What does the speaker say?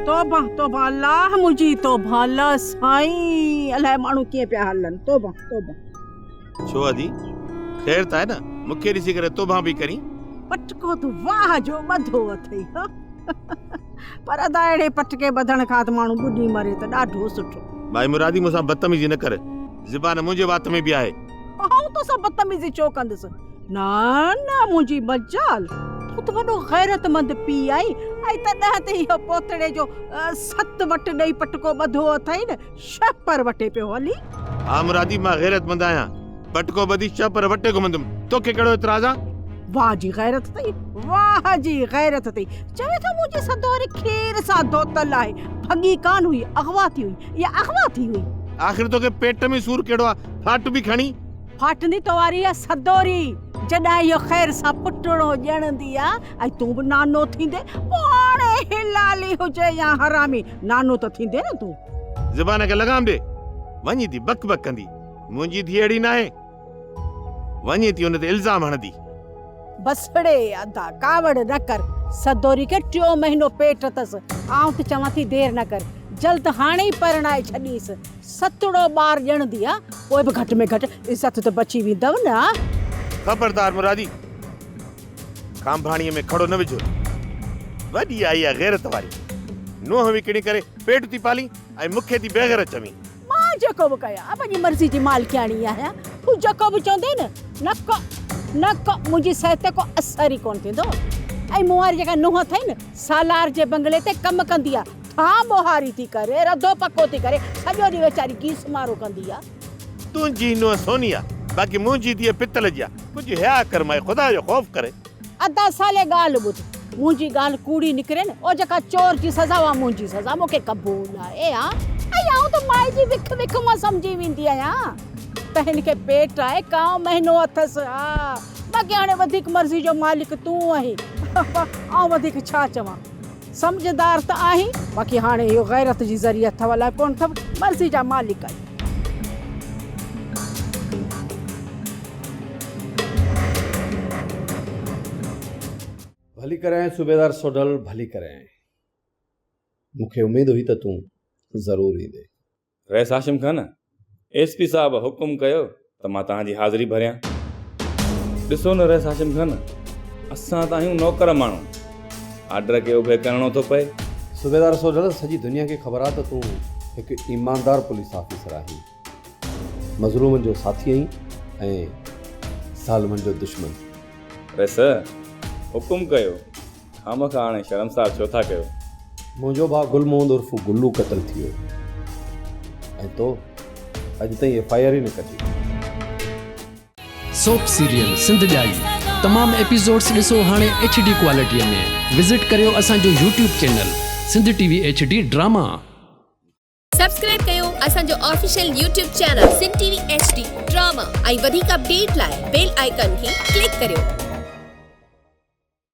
توبه توبه الله منهنجي توبه الله سائين الائي ماڻهو ڪيئن پيا هلن توبه توبه. ڇو ادي خير ته آهي نه مون کي ڏسي ڪري توبه پئي ڪرين. پٽڪو ته واهه جو ٻڌو اٿئي ها پر ادا اهڙي پٽڪي ٻڌڻ کان ته ماڻهو ٻڏي مري ته ڏاڍو سٺو. ڀائي مرادي مون سان بدتميزي نه ڪر زبان منهنجي وات ۾ به آهي. آئون توسان بدتميزي ڇو ڪندس؟ نه نه منهنجي مجال، تون ته وڏو غيرتمند پيء آهين ۽ تڏهن ته اهو پوتڙي جو ست وٽ ڏئي پٽڪو ٻڌو اٿئي نه، شهپر وٽي پيو هلين. ها مرادي مان غيرتمند آهيان، پٽڪو ٻڌي شهپر وٽي گهمندم، توکي ڪهڙو اعتراض آ؟ واهه جي غيرت اٿئي، واهه جي غيرت اٿئي، چوي ٿو منهنجي سدوري کير سان ڌوتل آهي، ڀڳي ڪانه هئي، اغوا ٿي هئي. يا اغوا ٿي هئي. آخر توکي پيٽ ۾ سور ڪهڙو آ، ڦاٽ به کڻي. ڦاٽندي تو واري اها سدوري، جڏهن اهو خير سان پٽڙو ڄڻندي آ ۽ تون به نانو ٿيندين، پوء هاڻي حلالي هجي يا حرامي، نانو ته ٿيندين نه تون. زبان کي لغام ڏي، وڃي ٿي بڪ بڪ ڪندي، منهنجي ڌيء اهڙي ناهي. وڃي ٿي ان تي الزام هڻندي. بس ڙي ادا ڪاوڙ نه ڪر، سدوري کي ٽيون مهينو پيٽ اٿس، آئون ته چوان ٿي دير نه ڪر، جلد هاڻي ئي پرڻائي ڇڏينس، ستڙو ٻار ڄڻندي ها، پوء به گهٽ ۾ گهٽ عزت ته بچي ويندؤ نه ها. خبردار مرادي، کانڀاڻيء ۾ کڙو نه وجهه. وڏي آئي آ غيرت واري. نونهن وڪڻي ڪري پيٽ ٿي پالين ۽ مون کي ٿي بيغيرت چوين. مان جيڪو به ڪيان، پنهنجي مرضي جي مالڪياڻي آهيان. تون جيڪو به چوندين نه، نه ڪو نه ڪو منهنجي صحت تي ڪو اثر ئي ڪونه ٿيندو. ۽ مون واري جيڪا نونهن اٿئي نه، سالار جي بنگلي تي ڪم ڪندي آ، ٿانء ٻوهاري ٿي ڪري، رڌو پڪو ٿي ڪري، سڄو ڏينهن ويچاري گيس مارو ڪندي آ. تنهنجي نونهن سوني آ، باقي منهنجي ڌيء پتل جي آ. ڪجهه حياء ڪر مائي، خدا جو خوف ڪري. ادا صالح ڳالهه ٻڌ، منهنجي ڳالهه ڪوڙي نڪري نه، او جيڪا چور جي سزا اها منهنجي سزا مون کي قبول آهي ها ۽ آئون ته مائي جي وک وک مان سمجهي ويندي آهيان ته هن کي پيٽ آهي ڪائون مهينو اٿس ها باقي هاڻي وڌيڪ مرضي جو مالڪ تون آهين آئون وڌيڪ ڇا چوان سمجهدار ته آهين باقي هاڻي اهو غيرت جي ذري اٿو الائي ڪونه اٿو مرضي جا مالڪ آهيون. ڀلي ڪري آئين صوبيدار سوڍل ڀلي ڪري آئين. مون کي اميد هئي ته تون ضرور ايندين. رئيس هاشم خان، ايس پي صاحب حڪم ڪيو ته مان توهان جي حاضري ڀريان. ڏسو نه رئيس هاشم خان، اسان ته آهيون نوڪر ماڻهو، آرڊر کي اوڀي ڪرڻو ٿو پئي. صوبيدار سوڍل، سڄي دنيا کي خبر آهي ته تون هڪ ايماندار پوليس آفيسر آهين. مظلومن جو ساٿي آهين ۽ ظالمن جو دشمن. رئيس، حڪم ڪيو، خامخواه هاڻي شرمسار ڇو ٿا ڪيو؟ منهنجو ڀاء گل محمد عرف گلو قتل ٿي ويو ۽ تو اڄ تائين ايف I R ئي نه ڪڍي. سوپ سيريل سنڌ ڄائي تمام ايپيسوڊس ڏسو هاڻي ايڇ ڊي ڪوالٽي ۾ وزٽ ڪريو اسان جو YouTube channel Sindh T V H D drama. Subscribe ڪيو اسان جو official YouTube channel Sindh T V H D drama ۽ وڌيڪ اپڊيٽ لاء بيل آئيڪان کي ڪلڪ ڪريو.